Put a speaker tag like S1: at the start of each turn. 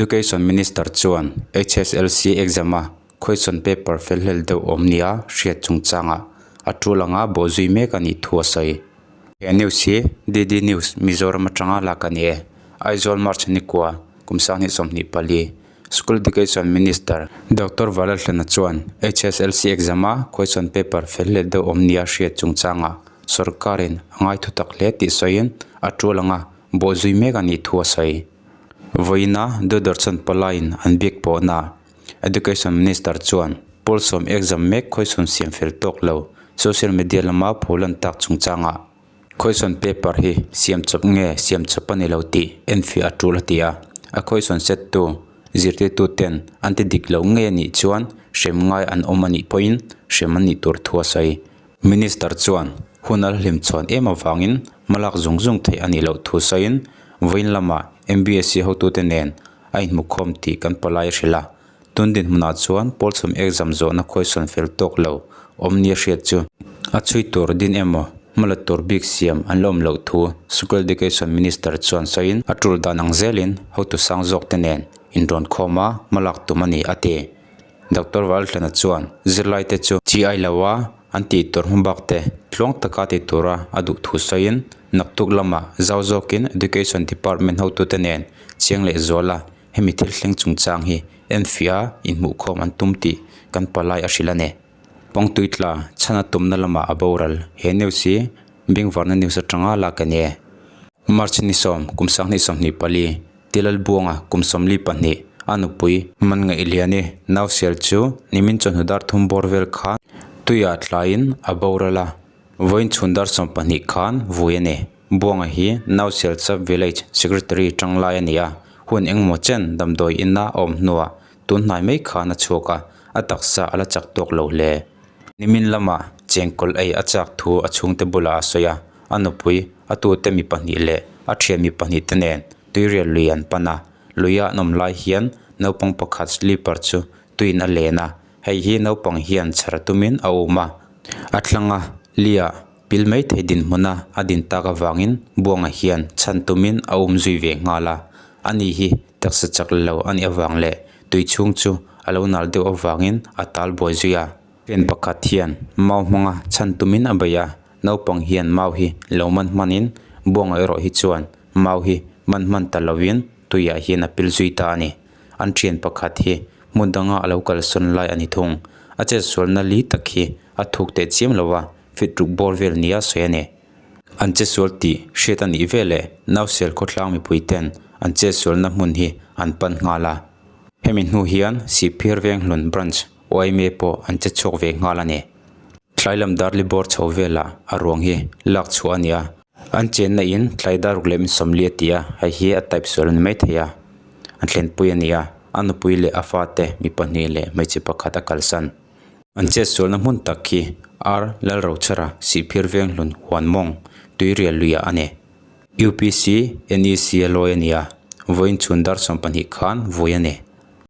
S1: Education Minister chuan HSLC exam-a question paper felhlel deuh awm nia hriat chungchangah a tul anga bawhzui mek a nih thu a sawi. He news hi DD News Mizoram atanga lak a ni e. Aizawl March nikua kum 2024 School Education Minister Doctor Valalhlana chuan HSLC exam-a question paper felhlel deuh awm nia hriat chungchangah sorkarin a ngai thutak hle tih sawiin a tul anga bawhzui mek a nih thu a sawi. Vawiina Doordarshan palaiin an biak pawhna Education Minister chuan Pawlsawm exam mek khawisawn siam fel tawk lo social media lama phulan tak chungchangah khawisawn paper hi siam chawp nge siam chawp a ni lo tih enfiah a tul a ti a. A khawisawn set tu zirtirtu ten an ti dik lo ngei a nih chuan hrem ngai an awm a nih pawhin hrem an nih tur thu a sawi. Minister chuan hun a la hlim chhuan em avangin hmalak zung zung theih a nih loh thu sawiin vawiin lamah MBSC hotute nen a inhmukhawm tih kan palai a hrilh a. Tun dinhmunah chuan Pawlchhum exam zawhna khawisawn fel tawk lo awm nia hriat chu a chhui tur din emaw hmala tur bik siam an la awm loh thu School Education Minister chuan sawiin a tul dan ang zelin hotu sang zawk te nen inrawn khawm a hmalak tum a ni a ti. Doctor Valhlana chuan zirlaite chu chi ai lo a an tih tur hma bak te tluang taka ti tura a duh thu sawiin naktuk lamah zau zawkin Education Department hotute nen chiang leh zual a hemi thil thleng chungchang hi enfiah a inhmuhkhawm an tum tih kan palai a hrilh a ni. Pawngtui tla chhan a tumna lamah a boral he news hi Bengvarna news atanga lak a ni e. March ni sawm kum 2024 Tilalbuanga kum 42 a nupui Hmangaih Liani nausial chu nimin chawhnu dar thum bawr vel khan tuiah tlaiin a boral a, vawiin chhun dar 12 khan vui a ni. Buanga hi Nausial Sub Village Secretary tanglai a ni a, hun engemaw chen damdawi ina a awm hnuah tun hnai mai khan a chhuak a, a taksa a la chak tawk lo hle. Nimin lamah chengkawl ei a chak thu a chhungte bulah a sawi a, a nupui, a tute mi pahnih leh a thian mi pahnih te nen tuirial lui an pan a, luia an awm lai hian naupang pakhat slipper chu tuiin a len a, hei hi naupang hian chhar tumin a um a, a thlanga lia pil mai thei dinhmuna a din tak avangin Buanga hian chhan tumin a um zui ve nghal a, ani hi taksa chak lo a nih avang leh tui chhung chu a lo nal deuh avangin a tal buai zui a. Pen pakhat hian mau hmanga chhan tumin a bei a, naupang hian mau hi lo man hmanin Buanga erawh hi chuan mau hi man hman ta lovin tuiah hian a pil zui ta a ni. An thian pakhat hi hmun danga a lo kalsawn lai a ni thung. A chetsualna li tak hi a thuk teh chiam lo a, fit ruk bawr vel nia sawi a ni. An chetsual tih hriat a nih veleh Nausel khawtlang mipui ten an chetsualna hmun hi an pan nghal a. Hemi hnu hian Sihphir Venghlun Branch yma pawh an che chhuak ve nghal a ni. Tlai lam darli bawr chho velah a ruang hi lak chhuah a ni a. An chenna in tlai dar ruk leh min sawmli a ti a, hei hi a type sual a ni maithei a. An thlenpui a ni a, a nupui leh a fate mi pahnih leh hmeichhe pakhat a kalsan. An chetsualna hmun tak khi R Lalrochhara Sihphir Venghlun Huanmawng Tuirial luiah a ni. UPC NEC a lawi a ni a, vawiin chhun dar 12 khan vui a ni.